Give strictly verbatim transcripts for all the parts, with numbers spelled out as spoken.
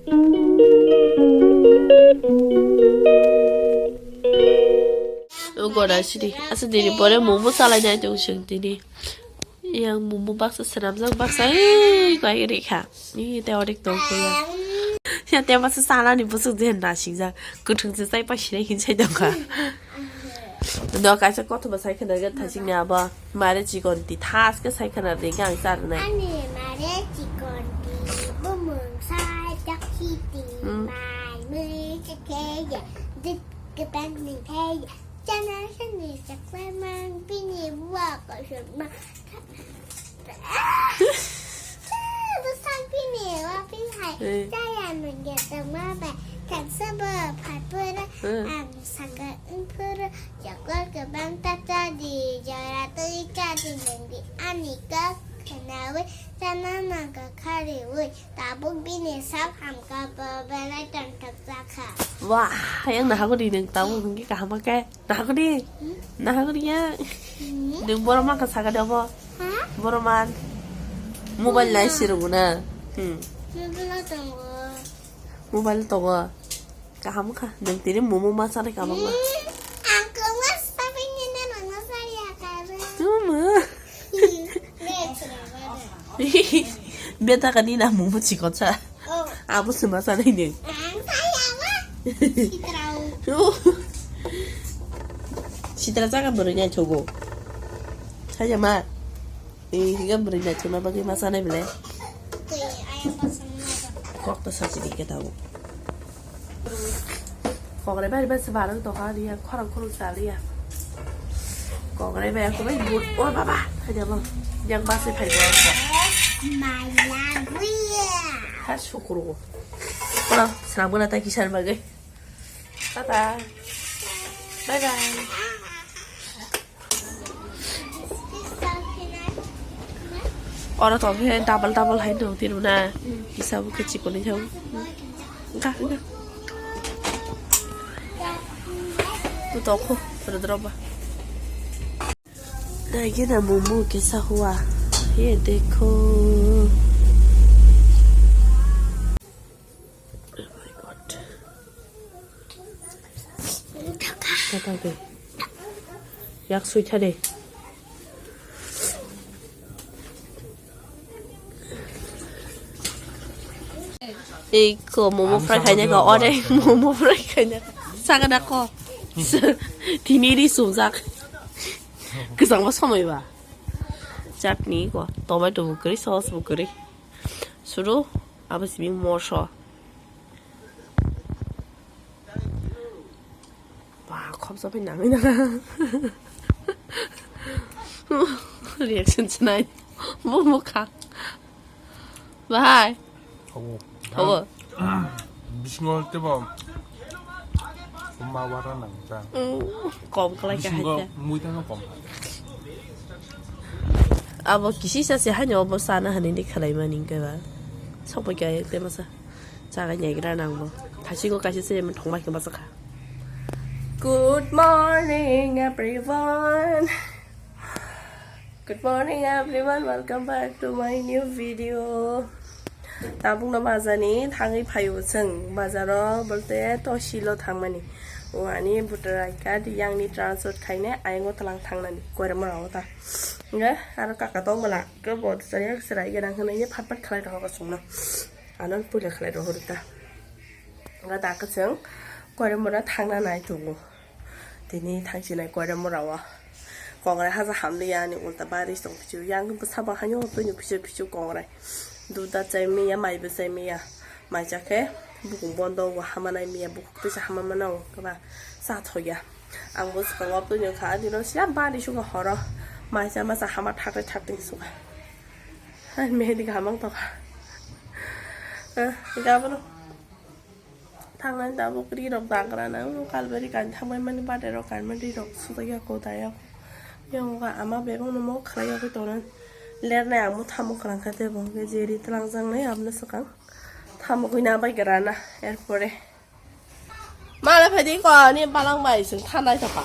O gora sidi. Asa dini pore momo salai nai tong sing tini. Yang momo baksa swnamjak baksa, ei, koi ri kha. Ih, te onek tong khe ya. Ya te baksa salani bwswk je nasingjak. Kwthwng se chai pa sinai hin sai tong kha. No kaisa kothoma sai khna ga thasing ni abo. Mare chikon ti thas khe sai khna ri khe ang char nai. Ani mare chikon ti bumung sai jak khi ti. Hmm. Mai mui che khe ya. Dik ke bang ni khe ya. Chana sani chakla mang bini wa ko shuk ma. Bwsak bini wa pi hai. Eh. Chaya nung ya tong ma ba. Thang sa ba phai pura. Eh. Ang saka ung pura. Chakla ke bang ta cha di. Jara tui cha di nung di. Ani ka khana wi. Chana nang ka khari wi. Tabuk bini sak hamka bo belai tongthok jakha. Wah, yang naha guri nung tabuk hwnki kaham khe. Naha guri? Hmm? Naha guri ya? Hmm? Nung borok ma kha saka de bo? Ha? Borok ma mobile nai sirungo na. Hmm. Mobile tongo. Mobile tongo. Kaham kha. Nung tini momo ma sanai kaham kha. Hmm, ang khe ma sabai ni na ma ma sari akar. Tuma. Beta kani na mumu chikon sa. Oh. Abo se ma sanai ni. Ang saya ma. Sitrau. Sitra jaga bwrwi nai thogo. Saya ma. Eh, higa bwrwi nai thona bagwi ma sanai bele. Tei ayang pasang na. Kok ta sa chini ke tabo. Kokre bai bai se barang to ha riya, khorang khorang sa riya. Kokre bai ko bai but, o baba, hai da bang. Yang basi phai ko. Maya guya. Ha sukuru. Ora, srabuna ta kisan bagai. Tata. Bye bye. Oro tong khe double double hai nung tini na. Kisa bo khe chikon ni thang. Ga, ga. Tu tokho, ro dro ba. Nai khe na momo kisa hua. Ye dekho. Oh my God. Tata de. Yak sui tha de. Ei ko momo fry khaina ko, ore momo fry khaina. Sagana ko. Tini ri sumjak. Kwchangma somoi ba. Chutney ko, tomato bo kwrwi, sauce bo kwrwi. Suru, abo sibing moso. Ba, khopsa phai nangwi nang. Reaction chinai. Bo mokha. Bahai. Thago. Thago. Bisingo tebo ma wara nang ta. Mm, kom kalai ka bisingo hai ta. Mui tano kom. Abo kisi sa se haino obo sana hani ni khalai mani ke ba. Sok pai ka ek te masa. Chaga nyagra nang bo. Thasigo kaisa se thongbai ke masa kha. Good morning everyone. Good morning everyone, welcome back to my new video. Tabukno bazar ni thangwi phaio chwng, bazar o bolte tosi lo thangmani. O ani voter I card yang ni transfer khaine ayang o tlang thangnani koirma rao ta. Nge aro kaka tong bwla ke bo chari serai gana hwnwi phat phat khlai rok chwngno. Ano puila khlai rok ta. Nga da kwchwng koirma rao thangna nai tongo. Tini thangsinai koirma rao. Kongrai haja hamliya ani ulta bari tong phichu. Yang bwsa bo haino twi phichu phichu kongrai. Duda chai miya, mai bo chai miya. Mai cha khe bukung bondo o hama nai miya, bukung twi cha hama mano kaba cha thoya. Ang bo swkango twi kha, adino sila bari suka horo. Mai cha ma cha hama thakte thakte suka. Hai mehdi hamang tokha. Eh, gabro. Thangnai tabuk ri rok dagra nang kalbari kan thangbai mani bade rok kan mani ri rok sujakya ko daya ko. Yang ga ama bebang no mo khlai yagwi tonan. Lernai ang mo thamo kwrang kha tebo hwnkhe je ri twlangjaknai aboni swkang. Thamo gwi na bai gra na erpore. Mala phai di ko ni balang bai sung thanai tokha.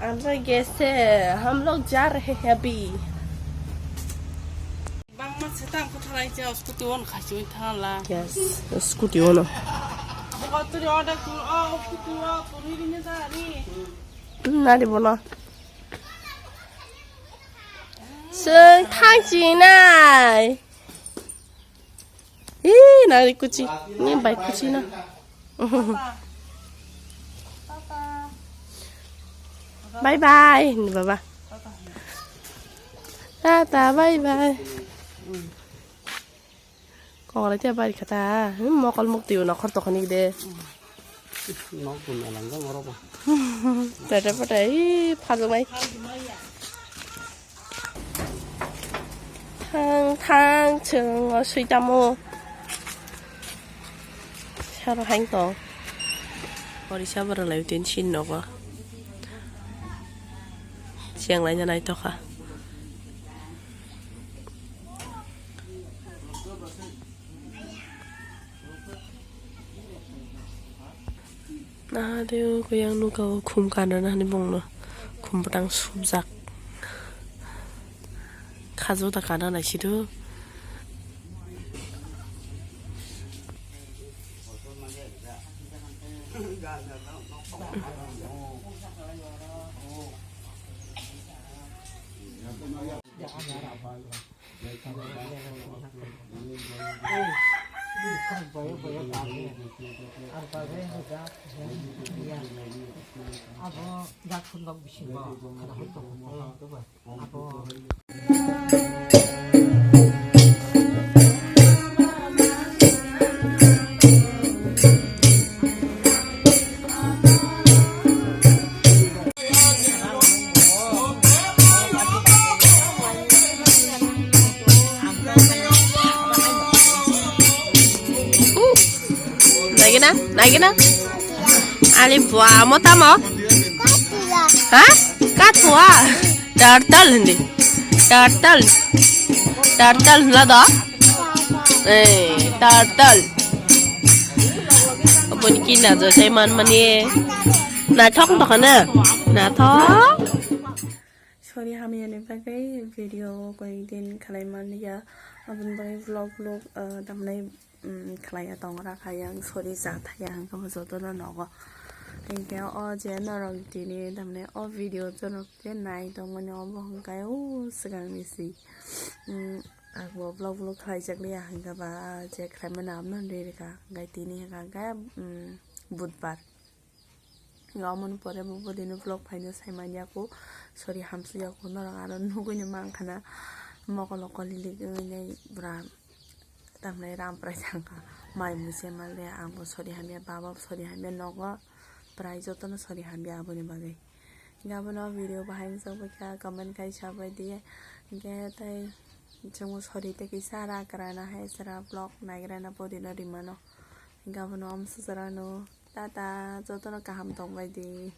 Andra gese, hum log ja rahe hain abhi. Bangma setang kothalai ja, scooty on khachoi thala. Yes, scooty on. Bokoturi order tu, oh, scooty o, turi rini dari. Nari bono. Seng thang chinai. Ih, nari kuchi. Ni bai kuchi na. Bye bye, ni baba. Tata, bye bye. Kok lai te bari kha ta. Hmm, mokol mukti uno khor tokoni de. Nok dum elang jang oro bo. Pete pete, ih, phajok nai. Thang, thang, chwng o swi tamo. Saro hain tong. Orisa borok lai tin sin nogo. Cheng lai nai tokha. Naha de o kuyang nuka o khum kana nahani bongno khum bwtang subjak. Khajo da kana nai sido. Abo jak phunlok bisingo khana hoi tongo, abo. Naigina, naigina. Ali bua mo tamo? Ha? Kathua. Turtle hindi. Turtle. Turtle hla do. Eh, turtle. Aboni kina jo sai man mani. Naithok tokha na? Naithok. Sorry, hamyani bagwi video koyekdin khlai manliya. Aboni bagwi vlog vlog, ah, tamnai, mm, khlaiya tongra kha yang. Sorry, cha thaya hwnkhe bo jotono nogo. Hinkhe o je norok tini tamni o video norok je nai tongmani obo hwnkhe o swkangni si. Mm, ang bo vlog vlog khlaijak liya hwnkhe ba je khlaimani abono rw rwkha. Hwnkhe tini hwnkhe, mm, budbar. Nga omo ni pore bo bodino vlog phaino sai manya ku, sorry, hamsuk ya ku, norok aro nugui ni mankha na mokol o koli lik wngwi nai bwra tamni ram prai thangkha mai mui se mal de, ang bo sorry hamya, baba bo sorry hamya, nogo prai jotono sorry hamya aboni bagwi. Hinkhe abono video bahai wngsa bai kha, comment khai sa bai di, hinkhe tai chwngbo sorry tei kisa ra kwrana hai sra vlog naigra na bodino rimano, hinkhe abono amsa jora no. Tata, jotono kaham tongbai di.